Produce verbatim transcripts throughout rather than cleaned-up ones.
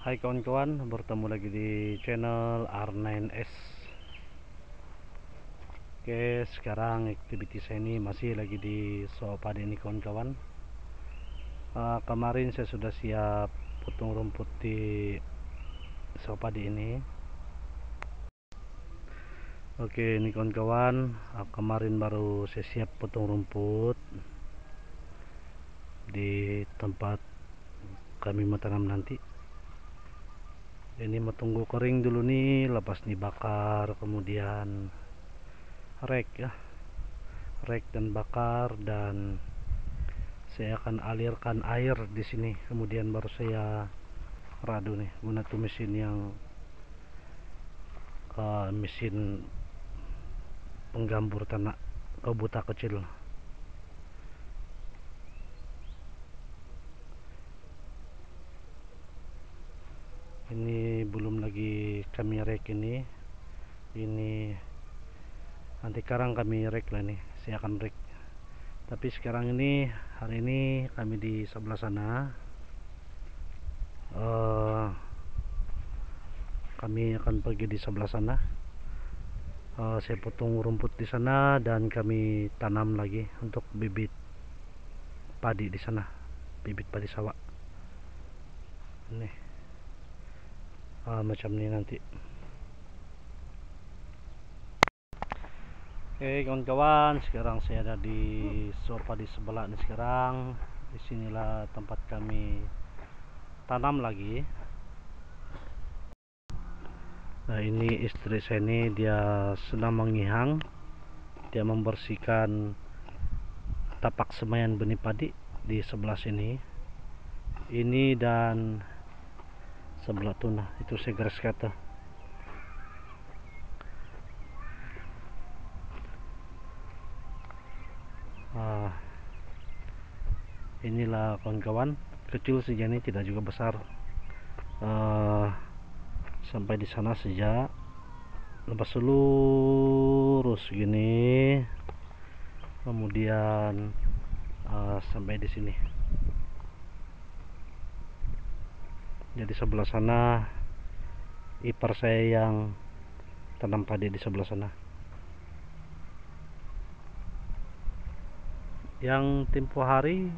Hai kawan-kawan, bertemu lagi di channel R nine S. Oke, sekarang aktiviti saya ini masih lagi di sawah padi ini, kawan-kawan. Ah, kemarin saya sudah siap potong rumput di sawah padi ini. Oke, ini kawan-kawan, ah, kemarin baru saya siap potong rumput di tempat kami mau tanam nanti. Ini mau tunggu kering dulu ni, lepas ni bakar, kemudian rek, ya. Rek dan bakar, dan saya akan alirkan air di sini, kemudian baru saya radu ni, guna tu mesin yang, eh, mesin penggambur tanah, kubota kecil. Ini belum lagi kami rek ini. Ini nanti karang kami rek lah ni. Saya akan rek. Tapi sekarang ini, hari ini kami di sebelah sana. Eh, kami akan pergi di sebelah sana. Eh, saya potong rumput di sana dan kami tanam lagi untuk bibit padi di sana, bibit padi sawah. Ni. Ah, macam ni nanti. Oke, kawan-kawan, sekarang saya ada di sawah padi sebelah ni sekarang. Di sinilah tempat kami tanam lagi. Nah, ini isteri saya ni, dia sedang mengihang. Dia membersihkan tapak semaian benih padi di sebelah sini. Ini dan sebelah tu, nah, itu saya garis kata. Ah, inilah kawan-kawan, kecil saja ni, tidak juga besar. Ah, sampai di sana saja, lepas lurus gini, kemudian, ah, sampai di sini. Jadi sebelah sana ipar saya yang tanam padi di sebelah sana. Yang tempoh hari,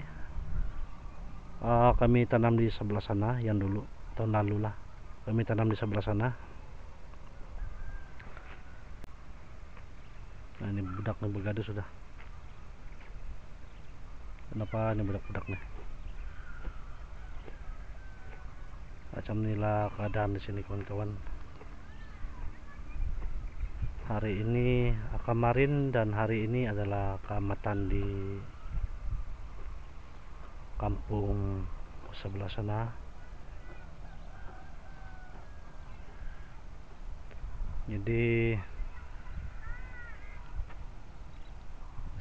ah, kami tanam di sebelah sana, yang dulu, tahun lalu lah. Kami tanam di sebelah sana. Nah, ini budak ni begaduh sudah. Kenapa ni budak-budak ni? Macam ni lah keadaan di sini, kawan-kawan. Hari ini, ah, kemarin dan hari ini adalah keamatan di kampung sebelah sana. Jadi,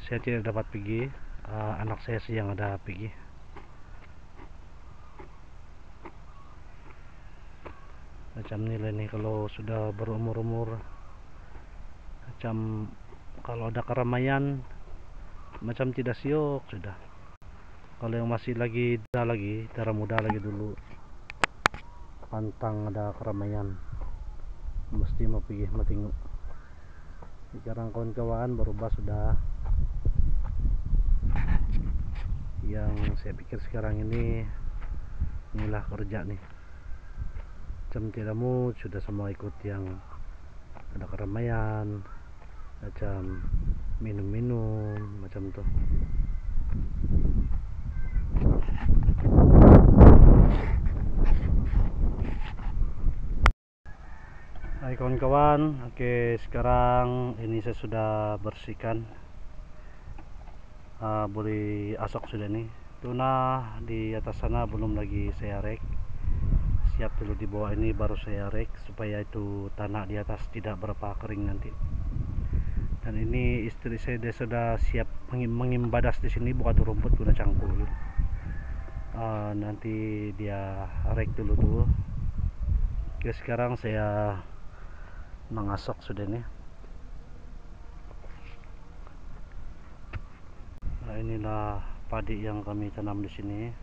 saya tidak dapat pigi, ah, anak saya saja yang ada pigi. Macam ni lah ni, kalau sudah berumur-umur, macam kalau ada keramaian, macam tidak siok sudah. Kalau yang masih lagi muda lagi, cara muda lagi dulu, pantang ada keramaian, mesti mau pigi, mau tengok. Sekarang kawan-kawan berubah sudah. Yang saya pikir sekarang ini, inilah kerja ni. Macam tidak mood sudah semua ikut yang ada keramaian, macam minum-minum, macam tu. Hai kawan-kawan, oke, sekarang ini saya sudah bersihkan. Ah, boleh asok sudah ni. Tuna di atas sana belum lagi saya rek. Siap dulu di bawah ini, baru saya rek supaya itu tanah di atas tidak berapa kering nanti. Dan ini isteri saya, dia sudah siap mengi-, mengimbadas di sini, buka tu rumput guna cangkul. Ah, nanti dia rek dulu tu. Oke, sekarang saya mengasok sudah ni. Nah, inilah padi yang kami tanam di sini.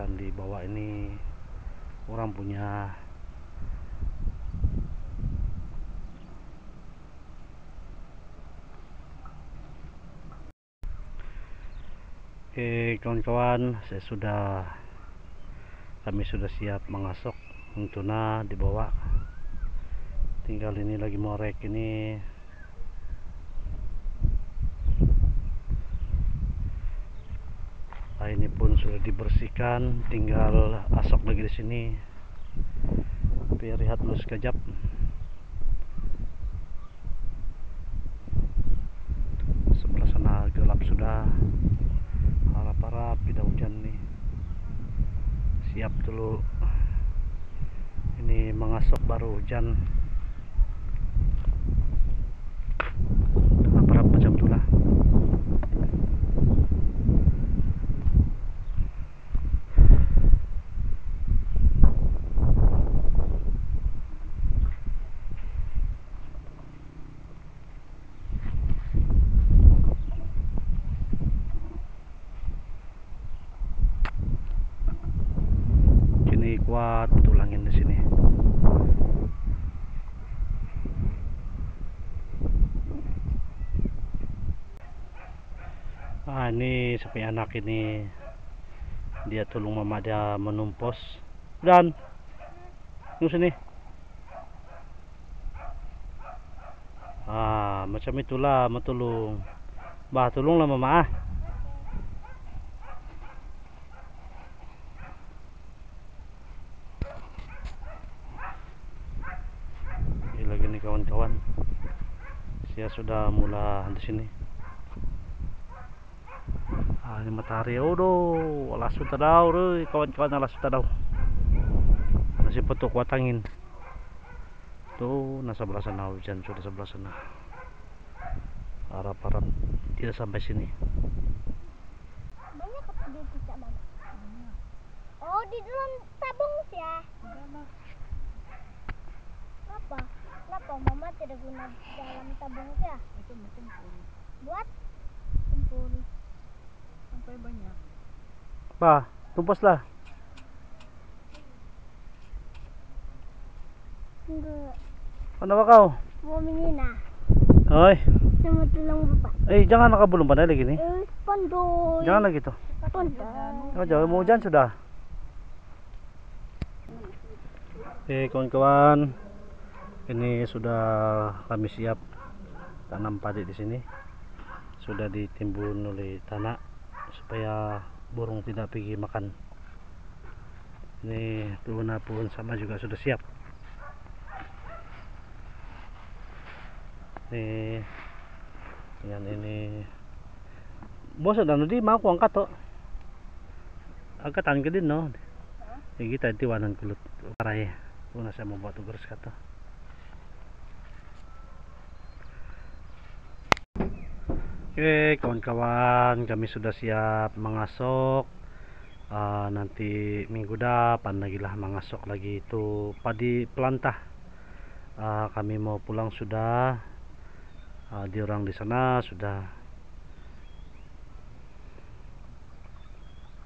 Dan di bawah ini orang punya. Oke, kawan-kawan, saya sudah, kami sudah siap mangasok tuna di bawah. Tinggal ini lagi mau rek ini. Ah, ini pun sudah dibersihkan, tinggal asok lagi di sini. Tapi rehat dulu sekejap. Sebelah sana gelap sudah. Harap-harap tidak hujan ni. Siap dulu. Ini mangasok baru hujan. Harap-harap macam tu lah. Kini kuat betul angin di sini. Ah, ini sampai anak ini, dia tolong mama dia menumpos. Dan, tengok sini. Ah, macam itulah, mau tolong. Bah, tolonglah mama, ah. Ini lagi ni, kawan-kawan. Saya sudah mula di sini. Ah, ini matahari. Aduh, lasu tadau tu, kawan-kawan, lasu tadau. Masih petuk kuat angin. Tu, nah, sebelah sana hujan, sudah sebelah sana. Harap-harap tidak sampai sini. Banyak apa dia cicak, Mama? Oh, di dalam tabung sih, ya? Enggak lah. Kenapa? Kenapa Mama tidak guna dalam tabung sih, ya? Itu mau kumpul. Buat? Kumpul. Sampai banyak. Bah, tumpaslah. Enggak. Kenapa kau? Mau menina. Oi. Sama tulung bapak. Eh, jangan, nak belum pandai lagi ni. Eh, pandai. Jangan lagi tu. Pandai. Oh, jangan, mau hujan sudah. Oke, kawan-kawan, ini sudah kami siap tanam padi di sini. Sudah ditimbun oleh tanah supaya burung tidak pergi makan. Ni, tuna pun sama juga sudah siap. Ni, yang ini. Bos, dah nanti mau ku angkat tu. Angkat angkat din, no. Ini kita tiwanan kulit parai. Tuna saya mau buat tugas kata. Oke, kawan-kawan, kami sudah siap mangasok. Ah, nanti minggu dapan lagi lah mangasok lagi tu padi pelantah. Ah, kami mau pulang sudah. Ah, diorang di sana sudah.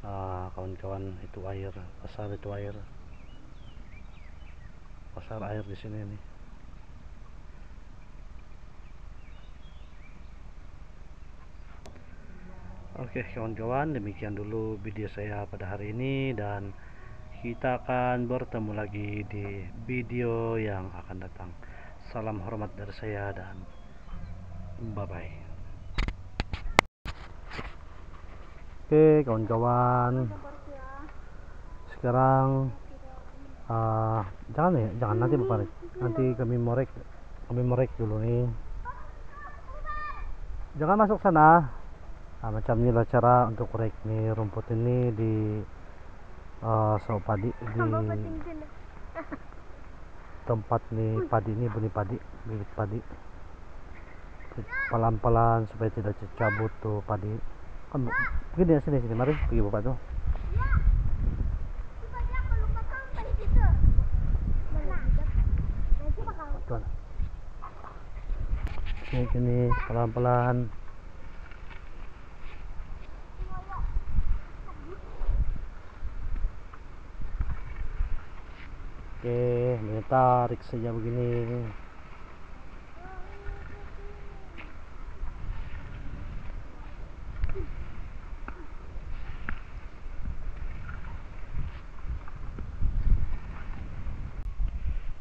Ah, kawan-kawan, itu air, pasar itu air. Pasar air di sini ni. Oke, kawan-kawan, demikian dulu video saya pada hari ini, dan kita akan bertemu lagi di video yang akan datang. Salam hormat dari saya dan bye-bye. Oke, kawan-kawan. Sekarang, ah, jangan ya, jangan, nanti Bapak Rik. Nanti kami mau rek, kami mau rek dulu ni. Jangan masuk sana. Ah, macam inilah cara untuk rek ni rumput ini di, ah, sauk padi di tempat ni padi ni, benih padi, bibit padi. Pelan-pelan supaya tidak tercabut tu padi. Kan begini, sini, sini, mari pergi bapak tu. Tuan. Sini, sini, pelan-pelan. Okey, hanya tarik saja begini.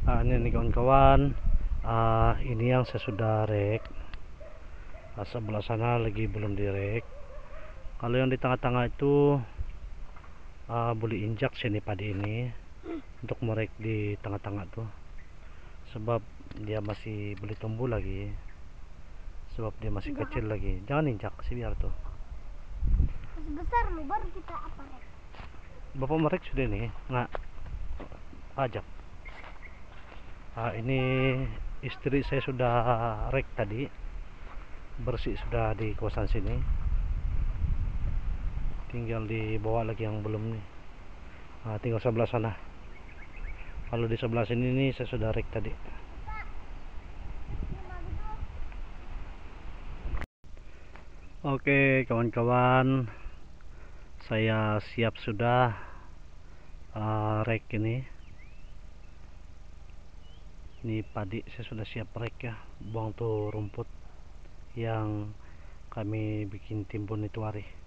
Ah, ini ni kawan-kawan. Ah, ini yang saya sudah rek. Ah, sebelah sana lagi belum direk. Kalau yang di tengah-tengah itu, ah, boleh injak sini padi ini untuk merek di tengah-tengah tu. Sebab dia masih boleh tumbuh lagi. Sebab dia masih kecil lagi. Jangan injak, si biar tu. Masih besar lu, baru kita apa rek? Bapak merek sudah ni, nak ajak. Ah, ini istri saya sudah rek tadi. Bersih sudah di kawasan sini. Tinggal dibawa lagi yang belum ni. Ah, tinggal sebelah sana. Kalau di sebelah sini ni saya sudah rek tadi. Okey, kawan-kawan, saya siap sudah, ah, rek ini. Ni padi saya sudah siap rek ya, buang tu rumput yang kami bikin timbun itu hari.